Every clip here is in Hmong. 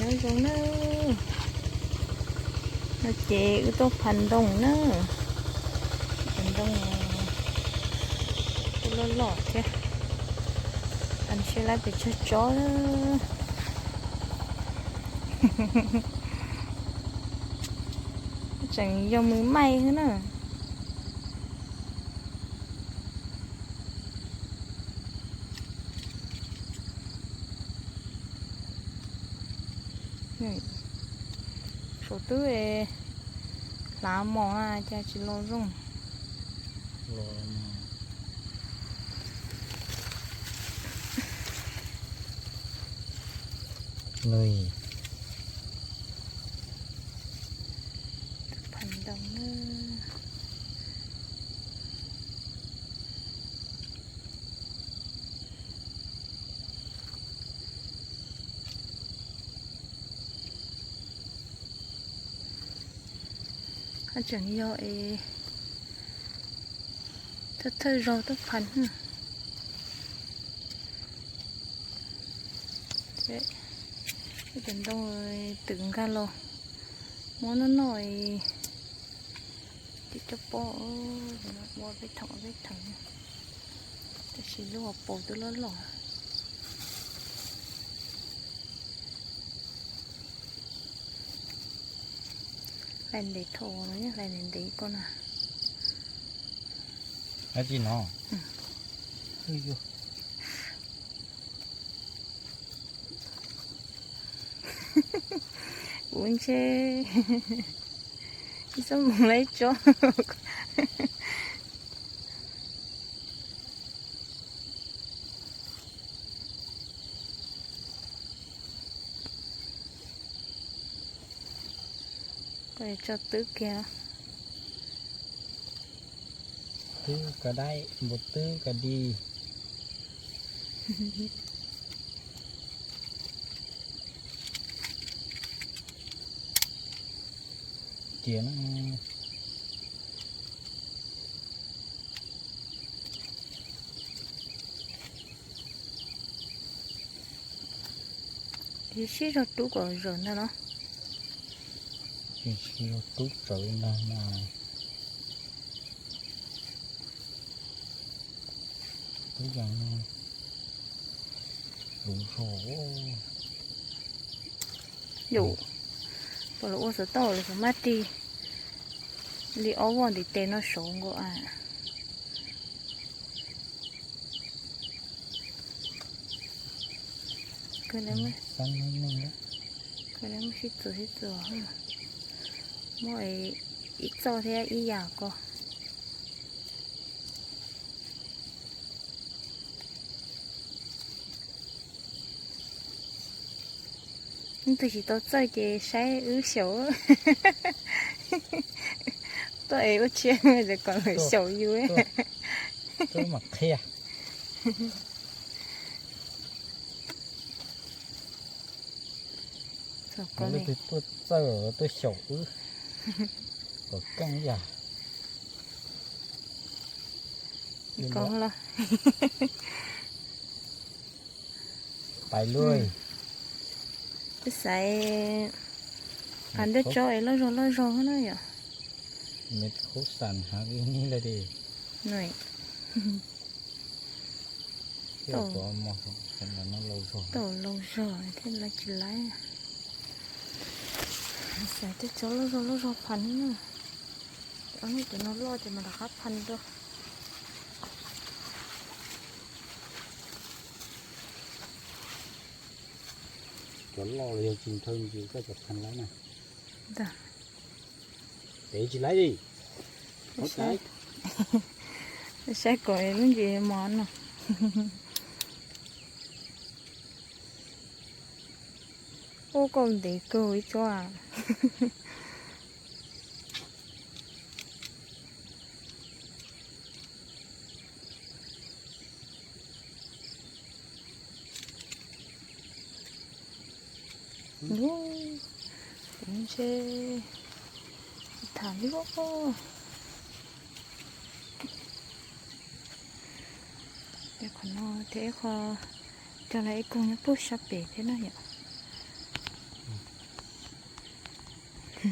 Nyob zoo na, no ces wb tuaj phas ntoo na, phas ntoo kuj loj loj thiab, phas seb lab pes tsawg tsob. Tseem yog mws maij xwb na. Saum twb hlav mos na cas tsis los zoo. Phas ntoo na. Haj tseem yog es thawj thawj zaug tuaj phas. Ib cov ntoo twm nkag los muab noj noj ces coj pob, ua peb theem peb theem, tab sis lub hauv paus twb loj loj. Hlais ntev dhau, hlais ntev ntev koj na. Dab tsi no? Kuv ntshe ib txoj moo lab tsob. Koj tso twb kiag. Twb ka daib npua twb ka di. Cia na. Sib zog rub kom zawm ntag los. Sib zog rub tsawv ntag mas. Twb yeej luv zog. Yus, puas los ua xov tooj los xav maj ris li ob voj ntiv tes no saud nkaus a. Muab sib txuas sib txuas, muab ib txoj thiab ib yam ko. Leej twg tsis tau txawj ces saib wb xyaum. Tuaj es ua tsia es kom lawv xyaum yus. Tuaj mas qhia. Leej twg tuaj txawj tuaj xyaum wb kom keej yam. Pais luaj. Peb xaiv phas ntej tsob es loj zog loj zog na yom. Nws khub xas hav li lawm di. Tau laus zog thiab lawv tsis laib. Xaiv tej tsob loj zog loj zog phas na. Ob hnub cov no loj ces mam rov qab phas dua. Cov loj los yog tsis ntshaw ntsis koj cov phas laib na. Ntag. Pem tsis laib li. Saib kom lub ntsis mos no. Ub, koj ntev kawg ib tsob a. Ub, kuv ntshe tham li ub. Qhov no thiab ib qho cog lawm ib koog nyob puag sab pem thiab na yom. Qhov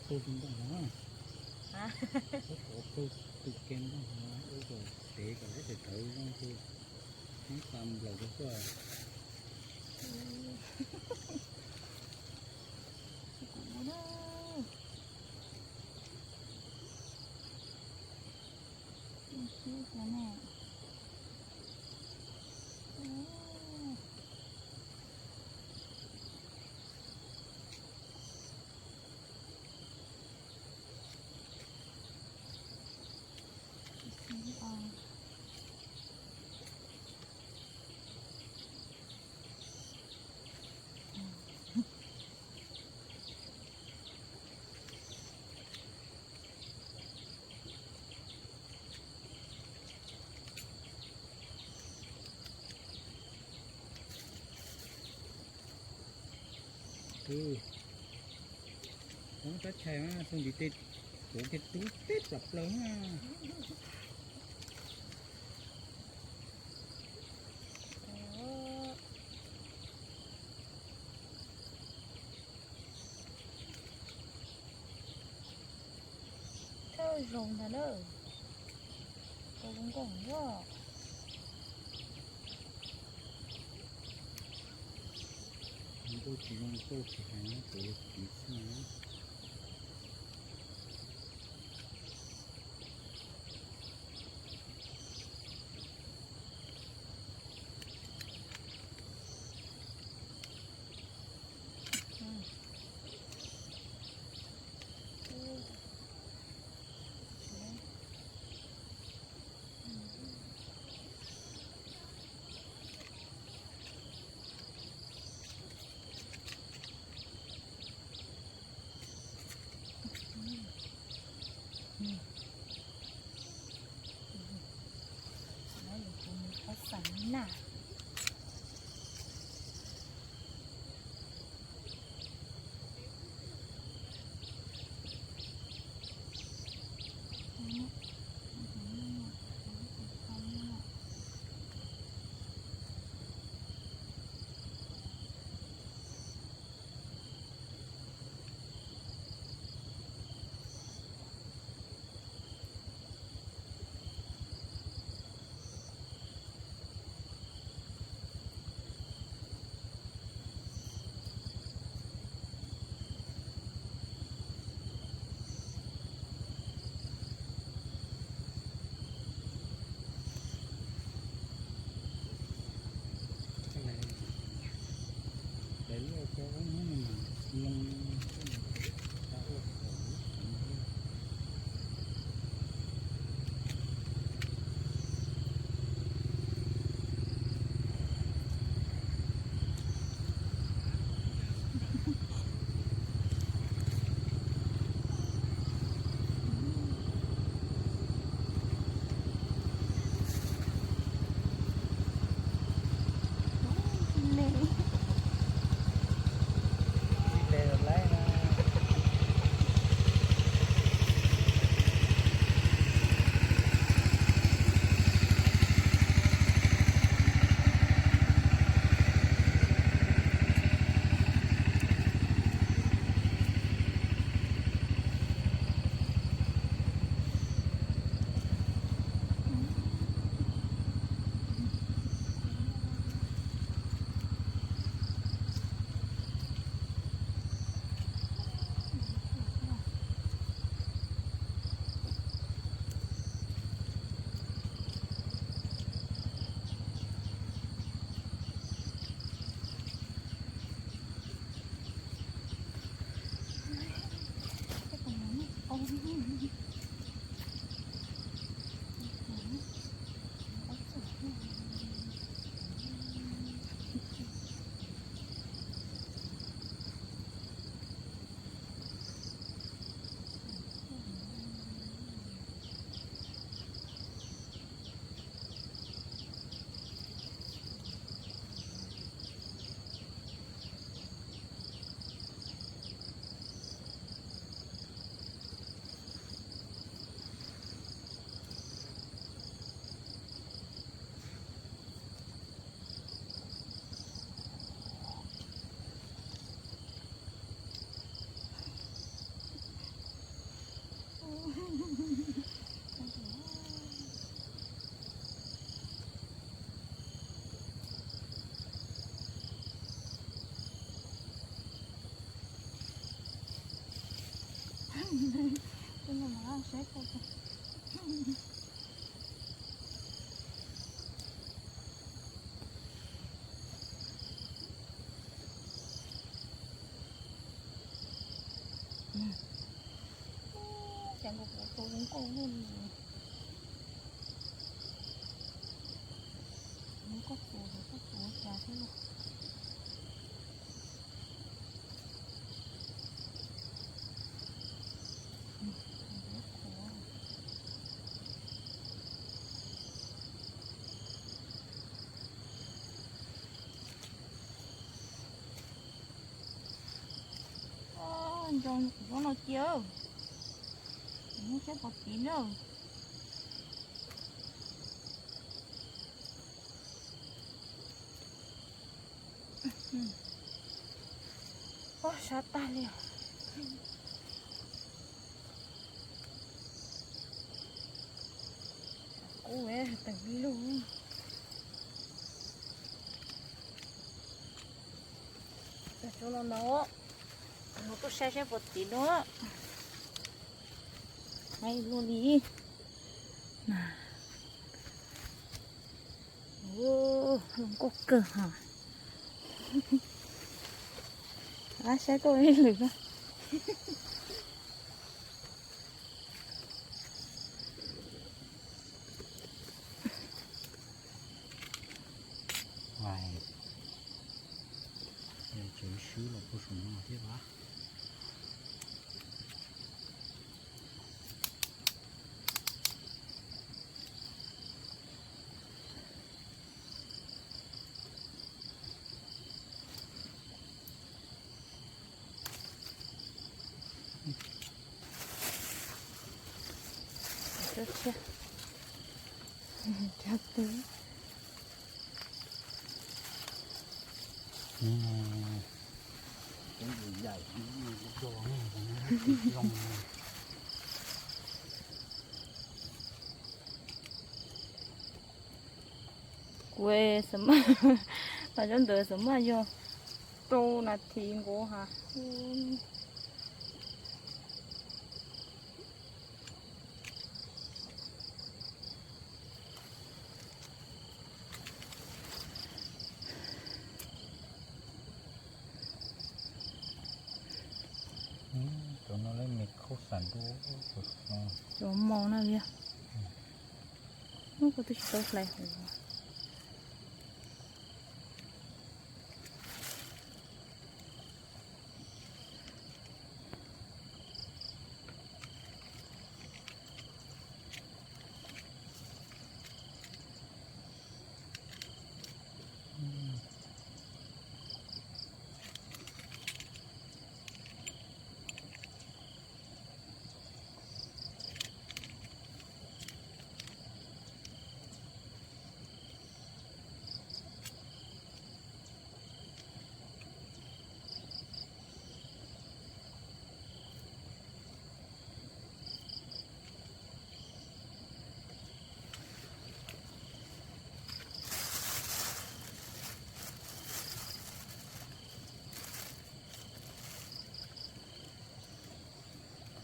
tug tus npaj no, qhov tug tus ke npaj no, ub, kom tev kom lawv tawv zoo tus, neb xa nplaum rau xwb. Toob tab chais mas xoo ntiv tes, kuv kiag tub teb plam plaws na. Thawj zaug ntag na, tau zoo nkauj heev os. Nkauj tsis zoo nkauj tsis hais na, kuv yog kiv xwb na. Qhov xav na. Cas nkauj puv tu zoo nkauj, zoo nkauj puv, zoo nkauj puv cas xwb los. Nco kuv zaub no cia, kuv muab saib pom tid na. Pob sab tag li. Kub teem li lug. Cov no no, no tuaj saib saib puas tim no. Luaj li. Zoo nkauj kawg ha. Saib tuaj ib lwm na. Tsev swb los puag saum no thiab. Kuv xam maj, los cov ntawd xam maj yog rau nas this nkaus ha. Cov no lawv me khauj xam nruj, cov mos na yog. Hnub kuv twb tsis tau hlais hauv.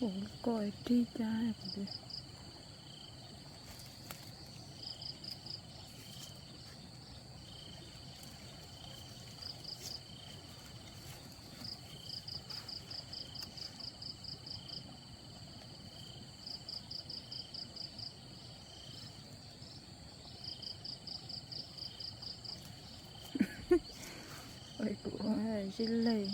Ua koj ib rig cas kuv tias. Kuv zib lej.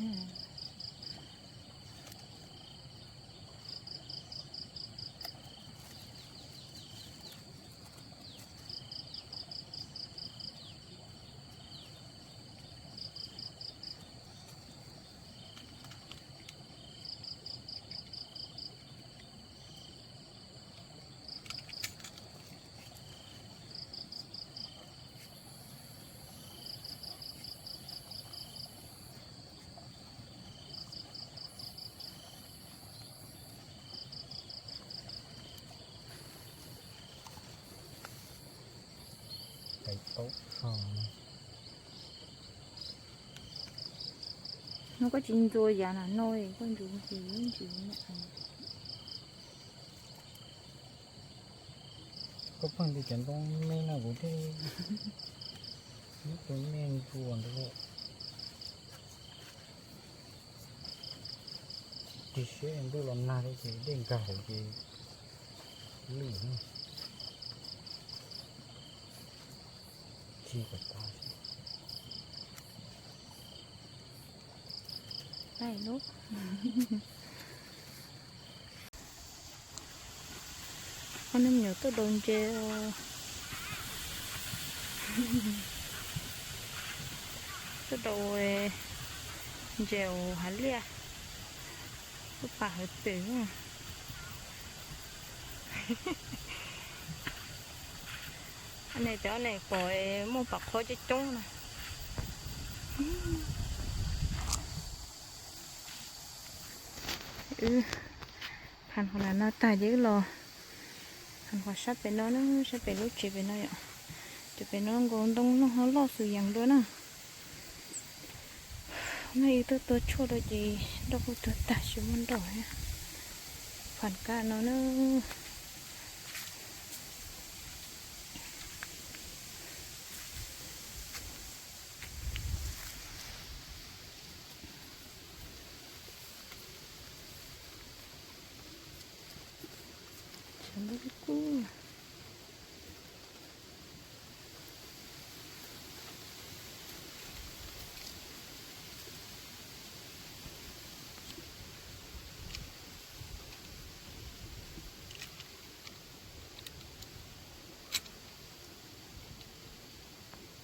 No koj tsis ntxuav yav na no koj ntxuav ntsis ntsis. Koj pheej li cov ntoo me no kuv thiaj muab tus me ntsuas ntawd. Tig siab ntuj los nag li ces dej nkag lawm ces lwj. Ci kom tas. Ob niag me nyuam tuaj daus ntses, tuaj daus ntses hav liaj, tuaj pas hawv pem. Ob niag cov ne pom muaj pom qhov coob coob na. Wb pham qhov no tag ces wb los pham qhov sab pem no na, sab pem lub tsev pem no yom. Ces pem no nkaus ntoo loj loj xwm yees dua na. Nag ib tuaj tua tshuaj rau ces nroj kuj tuag tag tsis muaj nroj thiab. Pham kab no na.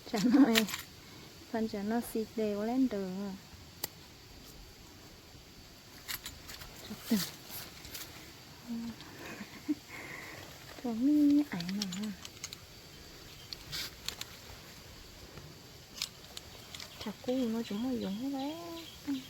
Tsam no, pham tsam no xis tes ua leb ntawd. Tso me aiv no. Tshav kub no tsis muaj yoov lawm.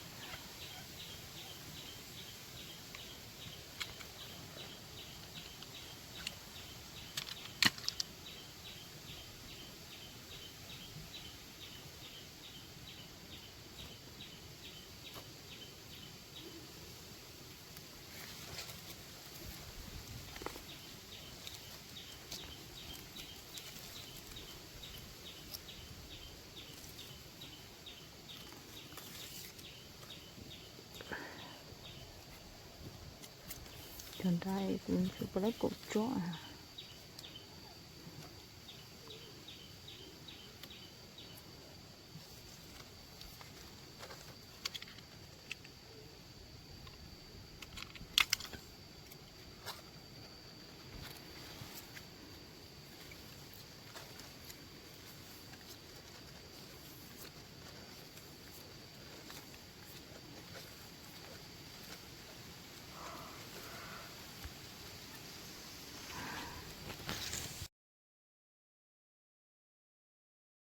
Cov nra kuv tsuas pom lawv kaum tsob.